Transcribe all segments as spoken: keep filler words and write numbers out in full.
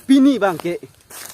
Pini abangke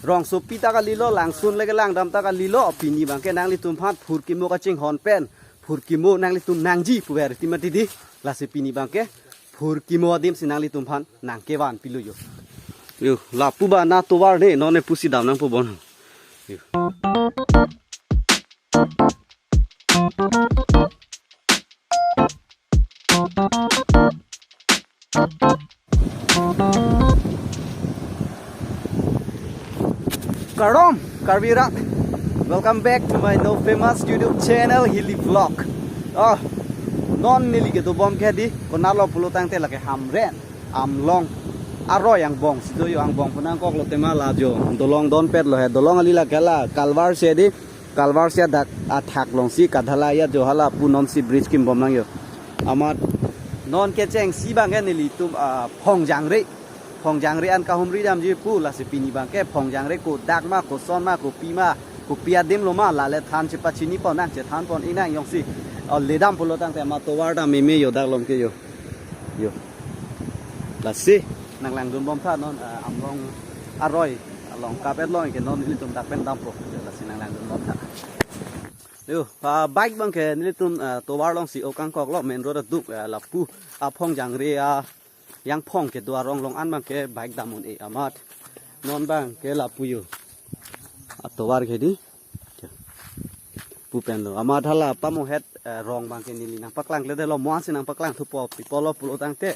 rongsopi ta kalilo, langsun le kelangdam ta kalilo, pini abangke nanglitum aphan phurkimo kachinghon pen phurkimo nanglitum nangji puver ti mati di. Lasi pini abangke phurkimo adim si nanglitum aphan nangkevan pilo yo. Yo, lapu ba na tovar ne, non ne pusi dam nangpo bon. Yo. Kardom, Karbi rat. Welcome back to my now famous YouTube channel, Hilly Vlog. Oh, non neli kedobom ke di, konatlo pulo tangte lake Hamren, Amlong aroi angbong si do yo. Angbong pu nangkoklo tema la jo dolong donpetlo he. Dolong kali lake la culvert si di, culvert si adak athak alongsi kadhala ya jo, hala pu non si bridge kimbom nang yo. Amat non kechengsi abangke nelitum, ah, Phongjangre, Phongjangre an kahumri damji pu. Lasi pini abangke Phongjangre kodak ma, koson ma, kopi ma, kopi adim lo ma, lale than chepachini pon nang, chethan pon-ik nang jongsi, oh, ledam pulo tangte ma tovar ta meme yo dak along ke yo. Yo. Lasi nanglangdunbom tha non, ah, Amlong aroi along kapet along ke non nelitum dak pen dampo. Lasi nanglangdunbom tha. Yo, ah, bike abangke nelitum, ah, tovar alongsi o kangkoklo, main road aduk, ah, lapu, ah, Phongjangre, ah, Jangphong kedo arong along an abangke bike dam un-e amat. Non abangke lapu yo. Ah, tovar ke di. Pu pen lo. Amat hala pamohet, eh, rong abangke neli nangpaklang kledetlo, mo-an si nangpaklang thupo, pi pulo pulo tangte,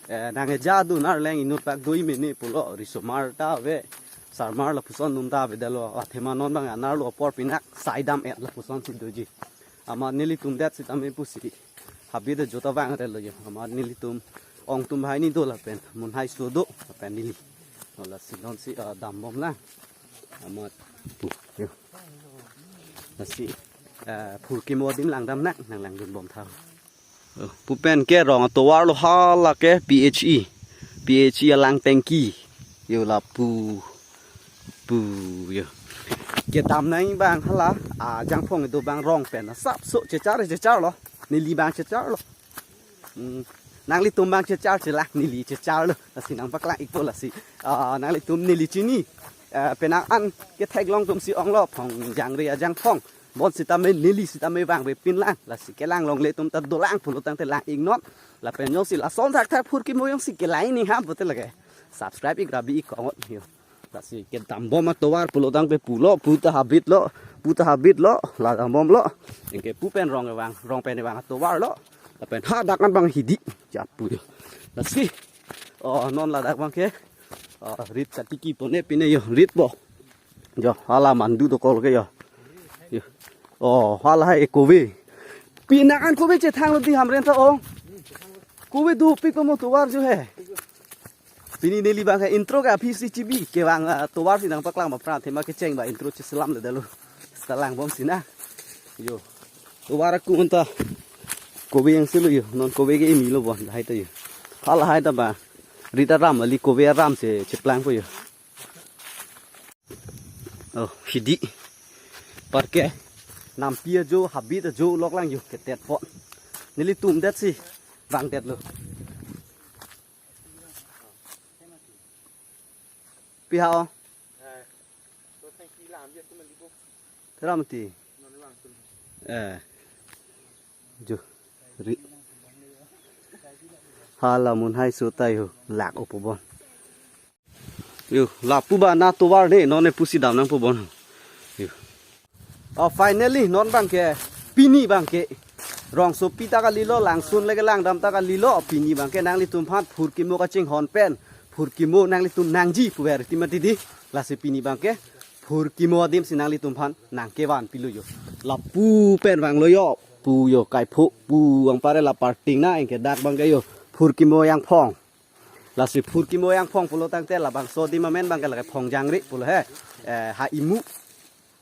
eh, nang-eja dun arleng inut pak dui mene pulo, risomar ta ave, sarmar lapuson atum ta avedetlo. Athema non abang anerlo apor pinak saidam-et lapuson si doji. Amat nelitum det sitame pusi habit ajo ta vangre lo yo. Amat nelitum ong atum banghini do lapen munhaiso do lapen neli. Lasi non si, ah, dambom lang. Amat pu yo. Lasi, eh, phurkimo adim langdam nang, nanglangdunbom tha. Oh, pu pen ke rong atovar lo, hala ke P H E. P H E alang tangki. Yo lapu. Pu yo. Kedam nang abang hala, ah, Jangphong kedo abang rong pen asapso chechar checharlo. Neli abang checharlo. Hmm. Nanglitum abang chechar chelang, neli checharlo. Lasi nangpaklang-ikpo lasi. Ah, nanglitum neli chini, ah, penang an ketheklong atum si onglo, Phongjangre a-Jangphong. Bonsitame neli sitame vangvepin lang. Lasi kelang longle atum ta dolang pulo tangte lang-ik non. Lapen jongsi lason thakthak phurkimo jongsi kelang-ik ning ham pulote lake subscribe-ik rabi-ik kongot yo. Lasi kedambom atovar pulo tangte pulo, pu ta habit lo, pu ta habit lo, la dambomlo. Anke pu pen rong kevang, rong pen kevang atovar lo. Lapen hadak an abang hidi, chapu yo. Lasi, oh, non ladak abangke, oh, rit katiki pone pine yo, ritpo. Yo, hala mandu dokok ke yo. Yo. Oh, hala hai kove. Penang an kove chethanglo di Hamren ta, oh. Kove dopik mo tovar jo he. Pini neli abangke intro ke aphi si chibi kevang, ah, tovar si nangpaklang ma pra athema kecheng ba intro cheselamledetlo. Seta langbom si na. Yo. Tovar aku anta kove jangsi lo yo. Non kove ke imi lo bon hai ta yo. Hala hai ta ba. Rit aram kali, kove aram si cheplangpo yo. Oh, hidi. Parke nampi ajo, habit ajo loklang yo, ketet po. Nelitum det si vangdetlo. Pi ha o. Theram ti. Eh. Jo. Ri. Hala munhaiso ta yo, lak-o po bon. Yo, lapu ba na tovar ne, non ne pusi dam nangpo bon. Yo. Oh, finally, non abangke, pini abangke rongsopi ta kalilo, langsun le kelangdam ta kalilo, pini abangke nanglitum aphan phurkimo kachinghon pen phurkimo nanglitum nangji puver ti mati di. Lasi pini abangke phurkimo adim si nanglitum aphan nangkevan pilo yo. Lapu pen vanglo yo, pu yo kaipho, pu vang pare la parting na, anke dak abangke yo, phurkimo Jangphong. Lasi phurkimo Jangphong pulo tangte labangso adim amen abangke lake Phongjangre pulo he. Eh, ha imu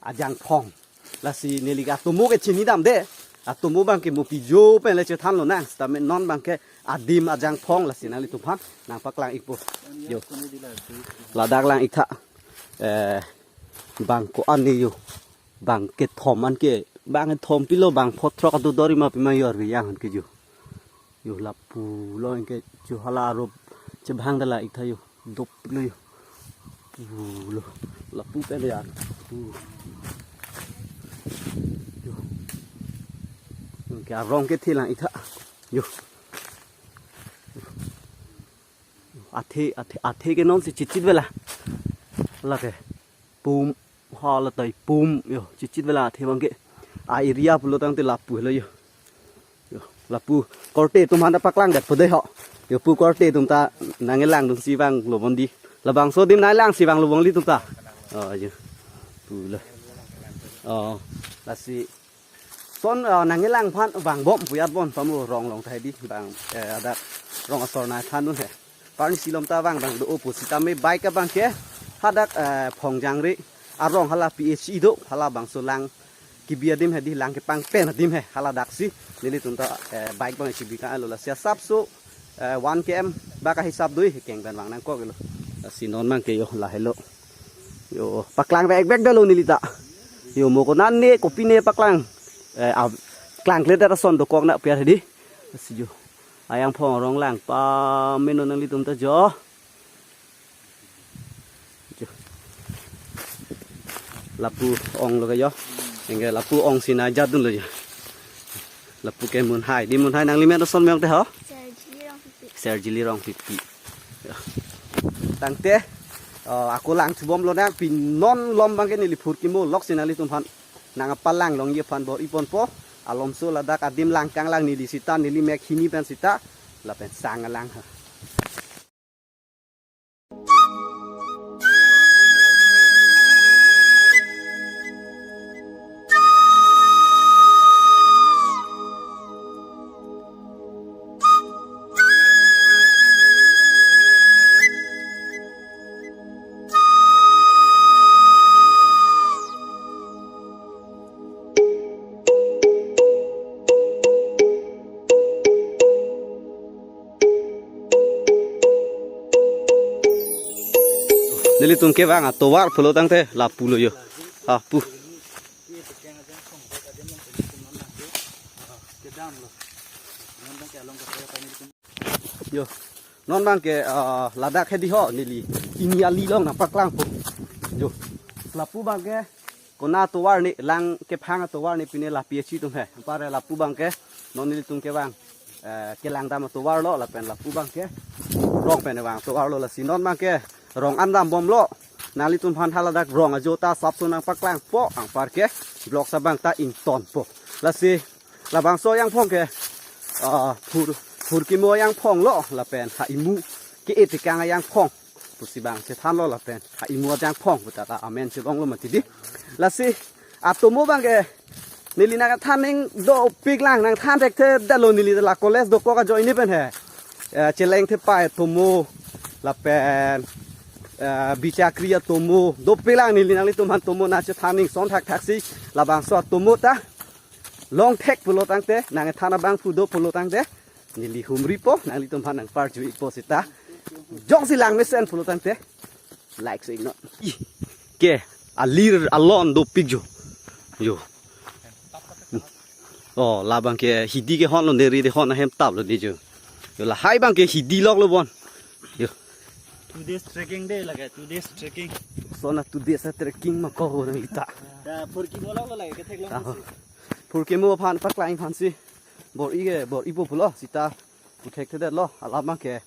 a-Jangphong. Lasi neli ke atomo ke chinidamde. Atomo abangke mo pijo pen le chethan lonang. Sitame non abangke adim a-Jangphong, lasi nanglitum aphan nangpaklang-ikpo. Yo. Ladak lang-ik tha. Eh, bang ko-an ne yo. Bang kethom an ke, bang kethom pilo, bang phothrok adu dori ma pima yor ke yang ke jo. Yo lapu lo anke jo hala arup chebhang dala-ik tha yo. Doplo yo. Uh, lo, lapu pen ya. Uh. Yo. Ke arong kethe lang itha. Yo. Athe, athe, athe ke non si chitchit vela. Lake. Pum. Hala tai pum. Yo, chitchit vela athe abangke. A area pulo tangte lapu lo yo. Yo, lapu korte atum aphan ta paklang det po dei ho. Yo, pu korte atum ta nangkelangdun si vanglo bon dei. Labangso adim nangkelang si vanglo bon dei atum ta. Oh, yo. Pulo. Oh, lasi. Son, ah, nangkelang aphan vangbom pu ya bon pamo rong long thai dei bang, eh, hadak rong asor nangthandun he. Parni silom ta vang abang do-o pu sitame bike abangke hadak, eh, Phongjangre arong hala P H E do halabangso lang kebi adim he dei, lang kepangpen adim he, haladaksi nelitum ta, eh, bike abang chibi kanglo, lasi asapso, eh, one K M bak ahisap do he keng pen vang nangkoklo. Lasi non abangke yo lahelo. Yo, paklang vek vek dolo neli ta. Yo, mo konat ne, kopine paklang. Eh, a, klangkledet ason dokok nangpi he dei. Lasi yo. Ajangphong arong lang pameno nanglitum ta jo. Jo. Lapu ong lo ke yo. Anke lapu ong si nangjahdunlo yo. Lapu ke Munhai. Dei Munhai, nangli men ason me-ong te ho? Sergili Rongpipi. Sergili Rongpipi. Yo. Tangte, eh, ako lang thubomlo nang, pini non malom abangke neli Phurkimo lok si nanglitum aphan nangpalang longji aphan bor-iponpo. Alomso ladak adim lang kanglang neli sita, neli mek hini pen sita. Lapen sang alang ha. Nelitum kevang atovar pulo tangte lapu lo yo. Lapu. Yo. Non abangke, ah, ladak he dei ho neli. Pini ali along nangpaklangpo. Yo. Lapu abangke konat atovar ne, lang kephang atovar ne pine la P H E atum he. Anpar lapu abangke non nelitum kevang, eh, kelangdam atovar lo lapen lapu abangke rong pen vang atovar lo, lasi non abangke rong an dambomlo. Nanglitum aphan haladak rong ajo ta asapso nangpaklangpo, anparke vlog abang ta ingtonpo. Lasi labangso ajangphong ke, ah, Phur, Phurkimo ajangphong lo lapen ha imu ke-e tekang ajangphong pusi bang chethanlo lapen ha imu ajangphong puta ta amen chevanglo mati dei. Lasi atomo abangke neli nangthan ning dopik lang, nangthan thekthedetlo neli la college dokok ajoine pen he. Eh, Cheleng Thepai atomo lapen, eh, Bichakri atomo dopik lang, neli nanglitum aphan atomo nangchethan ning son thakthaksi labangso atomo ta longthek pulo tangte, nangthan abang pu do pulo tangte, neli humripo, nanglitum aphan nangparjuipo sita. Jongsi lang mesen pulo tangte, like si non. Ih, ke, alir alon dopik jo. Yo. Oh, labangke hidi kehonlo, neri de hon ahem taplo dei jo. Yo, lahai abangke hidi loklo bon. Yo. Two days trekking dei lake, two days trekking. Sona two days a trekking ma ko ho nang ita. Ya, Phurkimo loklo lake, ketheklong Ah. Si. Phurkimo aphan paklang aphansi. Bor-i ke, bor-ipo pulo, sita pu thekthedetlo, alam abangke.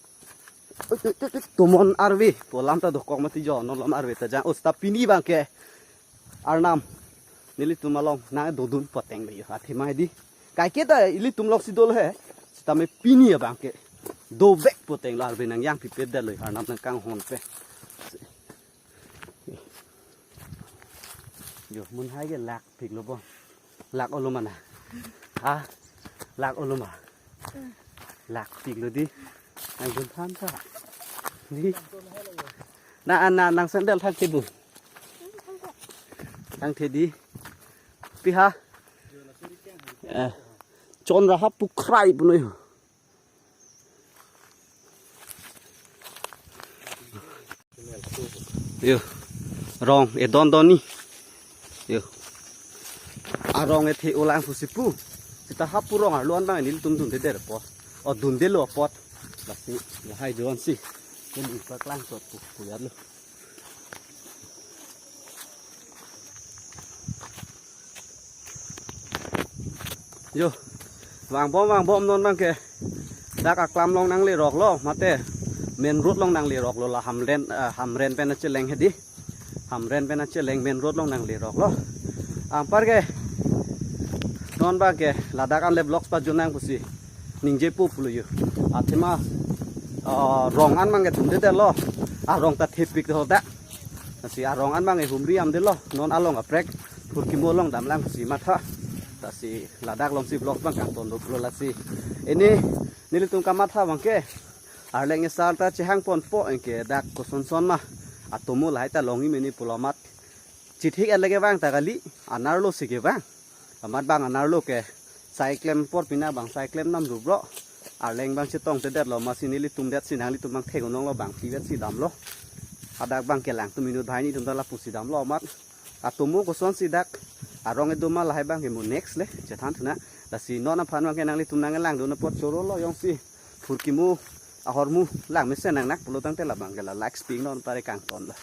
Ui, ui, ui, ui, Tomon arve, pu alam ta dokok mati jo, non malom arve ta jang, o sita pini abangke. Arnam. Nelitum along nangdodun poteng be yo, athema dei. Kaike ta ilitum lok si dolo he. Sitame pini abangke dovek poteng lo, arve nangjangpipedetlo, Arnam nangkanghon pen. Yo, Munhai ke lakpiklo bo. Lak-olo ma na? Ha? Lak-olo ma? Lakpiklo dei. Nangdunthan ta. Dei. Na, na, nang sandal thangthe bu. Thangthe dei. Pi ha? Eh. Chon raha pukrai puno yo. Yo. Rong edon donni. Yo. Arong ethe-o lang pusi pu. Sita hapu rong arlo an abang nelitum dundedet apot. O, dundelo apot. Lasi lahai jo-an si. Neli paklangchot pu, pu ya lo. Jo, vangbom vangbom non abangke dak aklam along nangleroklo, mate main road along nangleroklo, la Hamren, eh, Hamren pen acheleng hedi. Hamren pen acheleng main road along nangleroklo. Anparke non abangke ladak anle vlogs pajut nang pusi ningjepo pulo jo. Athema, eh, rong an abangke thumdedetlo. Arong ta thepik do dak. Lasi arong an abangke humri damdetlo. Non along kaprek Phurkimo along damlang pusi matha. Lasi ladak alongsi vlogs abang kangtonlo pulo lasi. Pini nelitum kamatha abangke Arleng asar ta chehangponpo, anke dak kosonson ma atomo lahai ta longji mene pulo amat. Chithik et le kevang ta kali, anerlo si kevang. Amat abang anerlo ke sai klem apor pina abang sai klem nam rubro. Arleng abang chetongtedetlo, masi nelitum det si nanglitum abang theklonglo, bang pivet si damlo. Hadak abangke langtum inut banghini atum ta lapusi damlo amat. Atomo kosonsi dak arong kedo ma lahai abangke mo next le chethan thu nang. Lasi non aphan abangke nanglitum nanglangdun apot chorolo jongsi Phurkimo ahormu langmesen nangnak pulo tangte labangke la likes pi non pare kangtonlo.